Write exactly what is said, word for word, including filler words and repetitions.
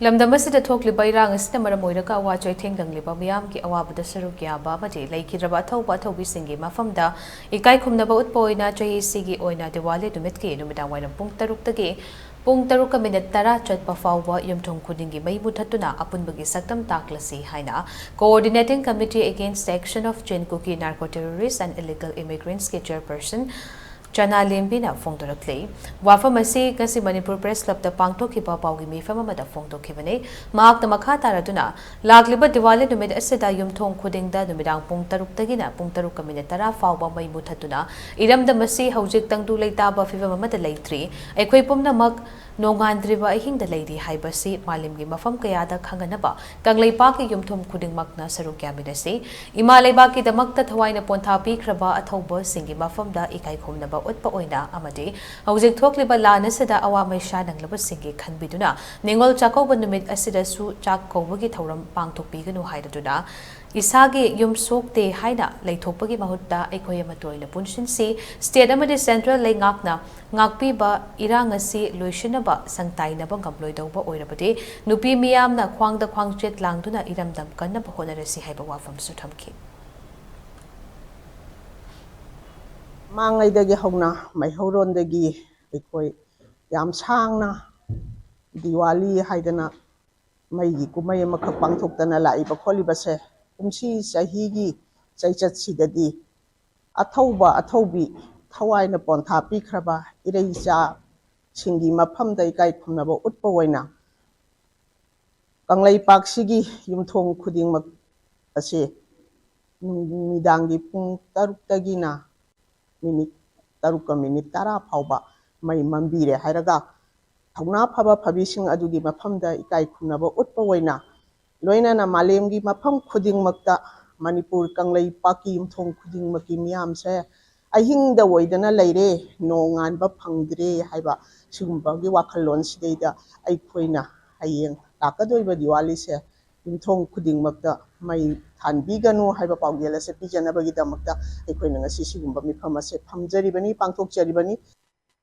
ꯂꯝꯗꯝ ꯑꯁꯤꯗ ꯊꯣꯛꯂꯤꯕ ꯏꯔꯥꯡ ꯑꯁꯤꯅ ꯃꯔꯝ ꯑꯣꯏꯔꯒ ꯑꯋꯥ ꯆꯩꯊꯦꯡ ꯅꯪꯂꯤꯕ ꯃꯤꯌꯥꯝꯒꯤ ꯑꯋꯥꯕꯗ ꯁꯔꯨꯛ ꯌꯥꯕ ꯑꯃꯗꯤ ꯂꯩꯈꯤꯗ꯭ꯔꯕ ꯑꯊꯧꯕ ꯑꯊꯧꯕꯤꯁꯤꯡꯒꯤ ꯃꯐꯝꯗ ꯏꯀꯥꯏ ꯈꯨꯝꯅꯕ ꯎꯠꯄ ꯑꯣꯏꯅ ꯆꯍꯤꯁꯤꯒꯤ ꯑꯣꯏꯅ ꯗꯤꯋꯥꯂꯤ ꯅꯨꯃꯤꯠꯀꯤ ꯅꯨꯃꯤꯗꯥꯡ ꯋꯥꯏꯔꯝ ꯄꯨꯡ ꯇꯔꯨꯛꯇꯒꯤ ꯄꯨꯡ ꯇꯔꯨꯛꯀ ꯃꯤꯅꯤꯠ ꯇꯔꯥ ꯆꯠꯄ ꯐꯥꯎꯕ ꯌꯨꯝꯊꯣꯡ ꯈꯨꯗꯤꯡꯒꯤ ꯃꯩ ꯃꯨꯊꯠꯇꯨꯅ ꯑꯄꯨꯟꯕꯒꯤ ꯁꯛꯇꯝ ꯇꯥꯛꯂꯁꯤ ꯍꯥꯏꯅ Coordinating Committee Against the Action of Chin Kuki Narco Terrorists and Illegal Immigrants ꯀꯤ chairperson ꯆꯅꯥ ꯂꯦꯝꯕꯤꯅ ꯐꯣꯡꯗꯣꯔꯛꯂꯤ꯫ ꯋꯥꯐꯝ ꯑꯁꯤ ꯉꯁꯤ ꯃꯅꯤꯄꯨꯔ ꯄ꯭ꯔꯦꯁ ꯀ꯭ꯂꯕꯇ ꯄꯥꯡꯊꯣꯛꯈꯤꯕ ꯄꯥꯎꯒꯤ ꯃꯤꯐꯝ ꯑꯃꯗ ꯐꯣꯡꯗꯣꯛꯈꯤꯕꯅꯤ꯫ ꯃꯍꯥꯛꯅ ꯃꯈꯥ ꯇꯥꯔꯗꯨꯅ, ꯂꯥꯛꯂꯤꯕ ꯗꯤꯋꯥꯂꯤ ꯅꯨꯃꯤꯠ ꯑꯁꯤꯗ ꯌꯨꯝꯊꯣꯡ ꯈꯨꯗꯤꯡꯗ ꯅꯨꯃꯤꯗꯥꯡ ꯄꯨꯡ ꯇꯔꯨꯛꯇꯒꯤꯅ ꯄꯨꯡ ꯇꯔꯨꯛꯀ ꯃꯤꯅꯤꯠ ꯇꯔꯥ ꯐꯥꯎꯕ ꯃꯩ ꯃꯨꯊꯠꯇꯨꯅ ꯏꯔꯝꯗꯝ ꯑꯁꯤ ꯍꯧꯖꯤꯛ ꯇꯪꯗꯨ ꯂꯩꯇꯥꯕ ꯐꯤꯕꯝ ꯑꯃꯗ ꯂꯩꯇ꯭ꯔꯤ꯫ ꯑꯩꯈꯣꯏ ꯄꯨꯝꯅꯃꯛ ꯅꯣꯡꯉꯥꯟꯗ꯭ꯔꯤꯕ ꯑꯍꯤꯡꯗ ꯂꯩꯔꯤ ꯍꯥꯏꯕꯁꯤ ꯃꯥꯂꯦꯝꯒꯤ ꯃꯐꯝ ꯀꯌꯥꯗ ꯈꯪꯍꯟꯅꯕ ꯀꯪꯂꯩꯄꯥꯛꯀꯤ ꯌꯨꯝꯊꯣꯡ ꯈꯨꯗꯤꯡꯃꯛꯅ ꯁꯔꯨꯛ ꯌꯥꯃꯤꯟꯅꯁꯤ꯫ ꯏꯃꯥ ꯂꯩꯕꯥꯛꯀꯤꯗꯃꯛꯇ ꯊꯋꯥꯏꯅ ꯄꯣꯟꯊꯥ ꯄꯤꯈ꯭ꯔꯕ ꯑꯊꯧꯕꯁꯤꯡꯒꯤ ꯃꯐꯝꯗ ꯏꯀꯥꯏ ꯈꯨꯝꯅꯕ ꯎꯠꯄ ꯑꯣꯏꯅ ꯑꯃꯗꯤ ꯍꯧꯖꯤꯛ ꯊꯣꯛꯂꯤꯕ ꯂꯥꯟ ꯑꯁꯤꯗ ꯑꯋꯥ ꯃꯩꯁꯥ ꯅꯪꯂꯕꯁꯤꯡꯒꯤ ꯈꯟꯕꯤꯗꯨꯅ ꯅꯤꯉꯣꯜ ꯆꯥꯛꯀꯧꯕ ꯅꯨꯃꯤꯠ ꯑꯁꯤꯗꯁꯨ ꯆꯥꯛ ꯀꯧꯕꯒꯤ ꯊꯧꯔꯝ ꯄꯥꯡꯊꯣꯛꯄꯤꯒꯅꯨ ꯍꯥꯏꯔꯗꯨꯅ ꯏꯁꯥꯒꯤ ꯌꯨꯝ ꯁꯣꯛꯇꯦ ꯍꯥꯏꯅ ꯂꯩꯊꯣꯛꯄꯒꯤ ꯃꯍꯨꯠꯇ ꯑꯩꯈꯣꯏ ꯑꯃꯠꯇ ꯑꯣꯏꯅ ꯄꯨꯟꯁꯤꯟꯁꯤ꯫ State ꯑꯃꯗꯤ central ꯂꯩꯉꯥꯛꯅ ꯉꯥꯛꯄꯤꯕ ꯏꯔꯥꯡ ꯑꯁꯤ ꯂꯣꯏꯁꯤꯟꯅꯕ ꯁꯪ ꯇꯥꯏꯅꯕ ꯉꯝꯂꯣꯏꯗꯧꯕ ꯑꯣꯏꯔꯕꯗꯤ ꯅꯨꯄꯤ ꯃꯤꯌꯥꯝꯅ ꯈ꯭ꯋꯥꯡꯗ ꯈ꯭ꯋꯥꯡꯆꯦꯠ ꯂꯥꯡꯗꯨꯅ ꯏꯔꯝꯗꯝ ꯀꯟꯅꯕ ꯍꯣꯠꯅꯔꯁꯤ ꯍꯥꯏꯕ ꯋꯥꯐꯝꯁꯨ ꯊꯝꯈꯤ꯫ ꯃꯃꯥꯡꯉꯩꯗꯒꯤ ꯍꯧꯅ ꯃꯩꯍꯧꯔꯣꯟꯗꯒꯤ ꯑꯩꯈꯣꯏ ꯌꯥꯝ ꯁꯥꯡꯅ ꯗꯤꯋꯥꯂꯤ ꯍꯥꯏꯗꯅ ꯃꯩꯒꯤ ꯀꯨꯝꯍꯩ ꯑꯃꯈꯛ ꯄꯥꯡꯊꯣꯛꯇꯅ ꯂꯥꯛꯏꯕ ꯈꯣꯠꯂꯤꯕꯁꯦ, ꯀꯨꯝꯁꯤ ꯆꯍꯤꯒꯤ ꯆꯩꯆꯠꯁꯤꯗꯗꯤ ꯑꯊꯧꯕ ꯑꯊꯧꯕꯤ ꯊꯋꯥꯏꯅ ꯄꯣꯟꯊꯥ ꯄꯤꯈ꯭ꯔꯕ ꯏꯔꯩꯆꯥꯁꯤꯡꯒꯤ ꯃꯐꯝꯗ ꯏꯀꯥꯏ ꯈꯨꯝꯅꯕ ꯎꯠꯄ ꯑꯣꯏꯅ ꯀꯪꯂꯩꯄꯥꯛꯁꯤꯒꯤ ꯌꯨꯝꯊꯣꯡ ꯈꯨꯗꯤꯡꯃꯛ ꯑꯁꯤ ꯅꯨꯃꯤꯗꯥꯡꯒꯤ ꯄꯨꯡ ꯇꯔꯨꯛꯇꯒꯤꯅ ꯃꯤꯅꯤꯠ ꯇꯔꯨꯛꯀ ꯃꯤꯅꯤꯠ ꯇꯔꯥ ꯐꯥꯎꯕ ꯃꯩ ꯃꯝꯕꯤꯔꯦ ꯍꯥꯏꯔꯒ, ꯊꯧꯅꯥ ꯐꯕ ꯐꯕꯤꯁꯤꯡ ꯑꯗꯨꯒꯤ ꯃꯐꯝꯗ ꯏꯀꯥꯏ ꯈꯨꯝꯅꯕ ꯎꯠꯄ ꯑꯣꯏꯅ, ꯂꯣꯏꯅꯅ ꯃꯥꯂꯦꯝꯒꯤ ꯃꯐꯝ ꯈꯨꯗꯤꯡꯃꯛꯇ ꯃꯅꯤꯄꯨꯔ ꯀꯪꯂꯩꯄꯥꯛꯀꯤ ꯌꯨꯝꯊꯣꯡ ꯈꯨꯗꯤꯡꯃꯛꯀꯤ ꯃꯤꯌꯥꯝꯁꯦ ꯑꯍꯤꯡꯗ ꯑꯣꯏꯗꯅ ꯂꯩꯔꯦ, ꯅꯣꯡꯉꯥꯟꯕ ꯐꯪꯗ꯭ꯔꯦ ꯍꯥꯏꯕ ꯁꯤꯒꯨꯝꯕꯒꯤ ꯋꯥꯈꯜꯂꯣꯟꯁꯤꯗꯩꯗ ꯑꯩꯈꯣꯏꯅ ꯍꯌꯦꯡ ꯂꯥꯛꯀꯗꯣꯏꯕ ꯗꯤꯋꯥꯂꯤꯁꯦ ꯌꯨꯝꯊꯣꯡ ꯈꯨꯗꯤꯡꯃꯛꯇ ꯃꯩ ꯊꯥꯟꯕꯤꯒꯅꯨ ꯍꯥꯏꯕ ꯄꯥꯎꯖꯦꯜ ꯑꯁꯦ ꯄꯤꯖꯅꯕꯒꯤꯗꯃꯛꯇ ꯑꯩꯈꯣꯏꯅ ꯉꯁꯤ ꯁꯤꯒꯨꯝꯕ ꯃꯤꯐꯝ ꯑꯁꯦ ꯐꯝꯖꯔꯤꯕꯅꯤ, ꯄꯥꯡꯊꯣꯛꯆꯔꯤꯕꯅꯤ꯫